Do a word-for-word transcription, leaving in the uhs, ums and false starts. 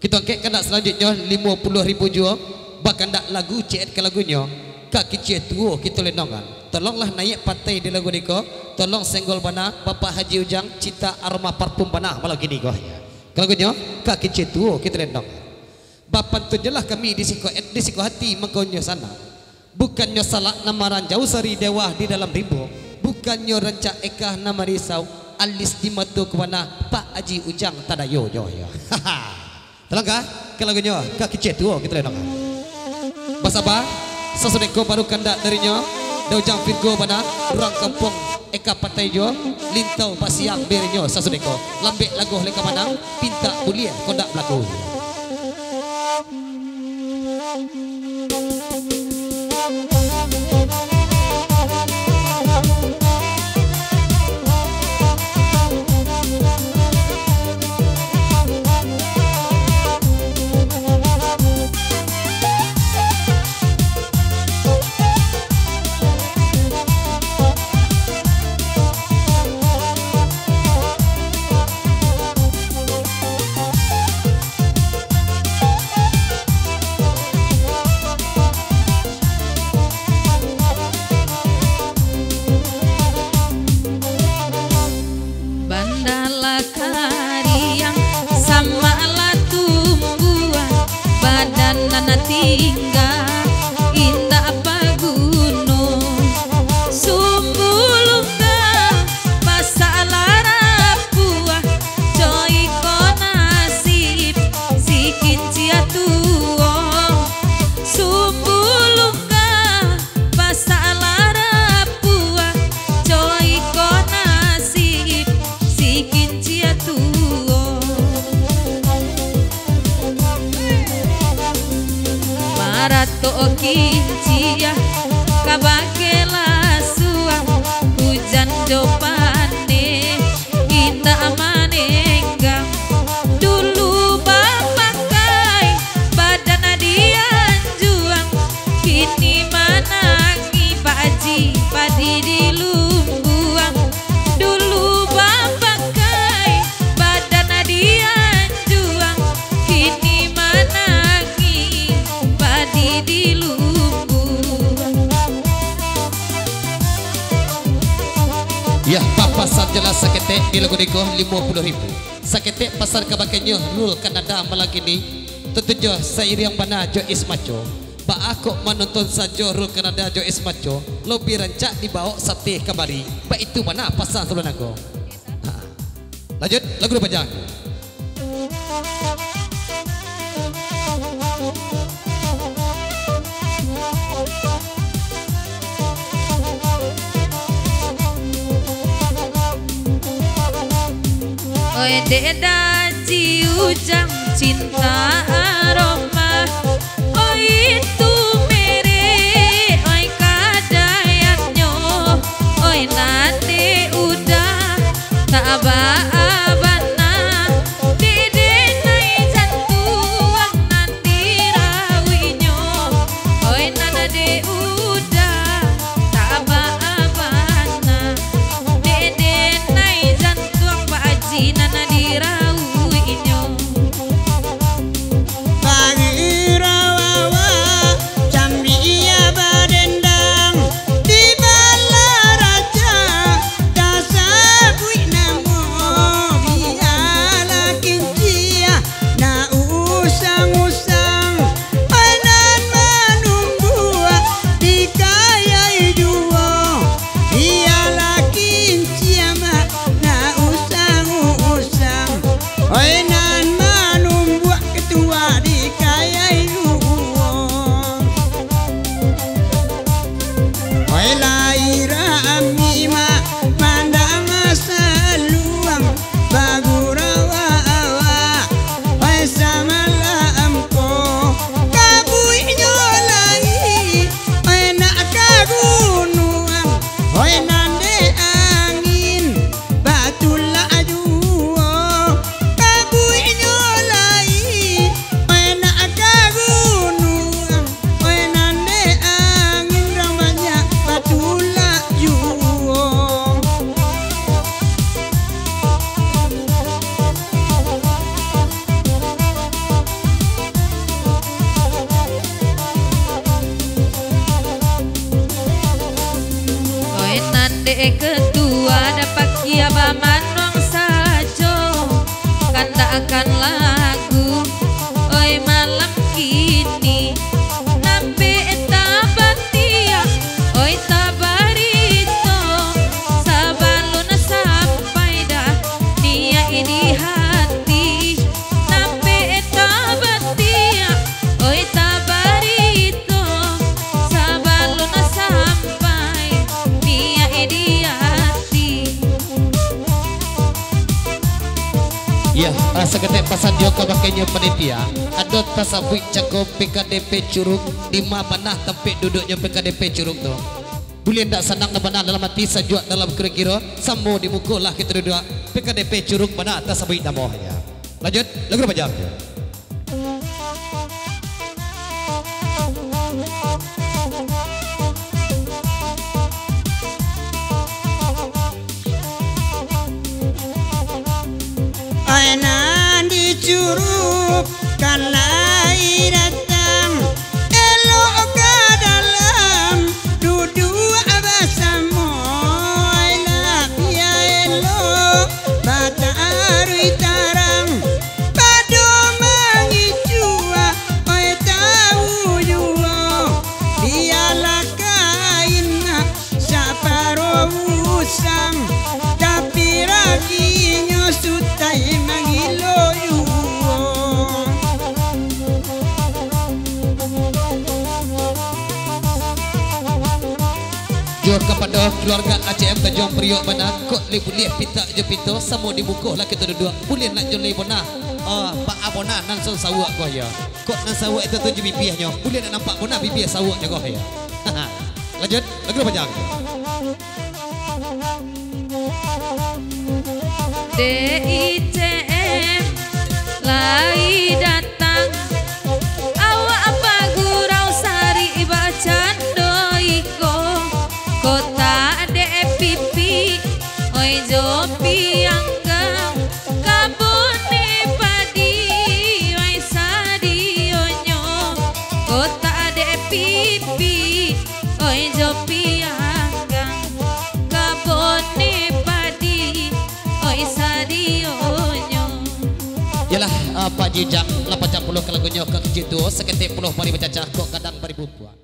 Kito angkek kandak salanjuiknyo, limo puluah ribu juo, bakandak lagu, ciek ka lagunyo, ka kicek tuo kito lendongkan. Tolonglah naiak patai di lagu niko, tolong senggol bana, Bapak Haji Ujang, cinta aroma parfum bana malam kini ko. Ka lagunyo, ka kicek tuo kito lendongkan. Bapantunjolah kami di siko, di siko hati mangkonyo sana. Bukannyo salak nan maranjau sari dewa di dalam rimbo. Bukannyo rancak eka nan marisau, alis di mato kuana Pak Aji Ujang tadayo jo yo. Talangkah ka lagunyo, ka kicek tuo kito lendongkan. Basaba, sasudah ko baru kandak darinyo, da Ujang Virgo bana, urang kampuang Eka Patai jo, lintau basiang berinyo sasudah ko. Lambek lagoh leka manang, pintak buliah kondak balaku. Banda lah kariang, samak lah tumbuah, badan nan tingga indak baguno. Sumbu lungga pasak lah rapuah, co iko nasib si kincia tuo. Sumbu lungga pasak lah rapuah, co iko nasib si kincia tuo. Maratok kincia ka bakeh lasuang, hujan jo paneh indak manenggang. Dulu bapakai badan di anjuang, kini manangih Pak Aji padi di lumbuang. Dulu bapakai badan di anjuang, kini manangih padi di lumbuang. Yah, papasan jelas saketek di lagu niko limo puluah ribu. Saketek pasan ka bakeh nyo Rul Kanada malam kini. Tantu jo sairiang bana jo Ismaco. Baa kok manonton sajo Rul Kanada jo Ismaco, lobiah rancak dibaok sateh kamari. Baitu bana pasan saluruah nangko. Ha. Lanjut, lagu duo panjang. Oi dek Daji Ujang cinta aroma, oi tu merek, oi kadayaknyo, oi nan dek udah, tak baa bana, dek denai jantuang nan dirauiknyo, oi nan dek udah, tak baa bana, dek denai jantuang Pak Aji nan dirauiknyo. Akan lagu, oi malam kini, nampek tabatiak, oi tabarito, sabalun sampai dah niaik di hati, nampek tabatiak, oi tabarito, sabalun sampai niaik di hati. Yah, ah, saketek pasan jo ka bakeh nyo panitia. Ado tasabuik cako P K D P Curug, di ma bana tampek duduknyo P K D P Curug tu. Buliah ndak sanang nan bana dalam ati, sajuak dalam kiro-kiro, samo di muko lah kito duduak, P K D P Curug bana tasabuik namo. Lanjut, lagu panjang. Ai nan di Curug kan lai datang, elok ka dalam duduak basamo, ai labiah elok bataruih tarang, pado mangicuah, oi tawu juo, bialah kain nak saparo usang, tapi raginyo sutai mangilo juo. Jo kapado kaluarga A C M Tanjuang Priok bana, kok lai buliah pitak jo pito, samo di muko lah kito duduak, buliah nak jo lai bona, ah, baa bona nan sawuak ko yo. Kok nan sawuak itu tu jo bibiahnyo, buliah nak nampak bona bibiah sawuaknyo ko yo. Lanjut, lagu panjang. D I C M lai datang, awak bagurau sari bakcando iko, kotak dek pipi, oi jo pianggang, kabun padi, oi sadionyo, kotak dek pipi, oi jo pianggang, kabun padi, oi sadionyo. Yalah, ah, Pak Jijang, lah pacah pulo ka lagunyo ka kecil tu, saketek pulo pari bacacah, kok kadang baribu buah.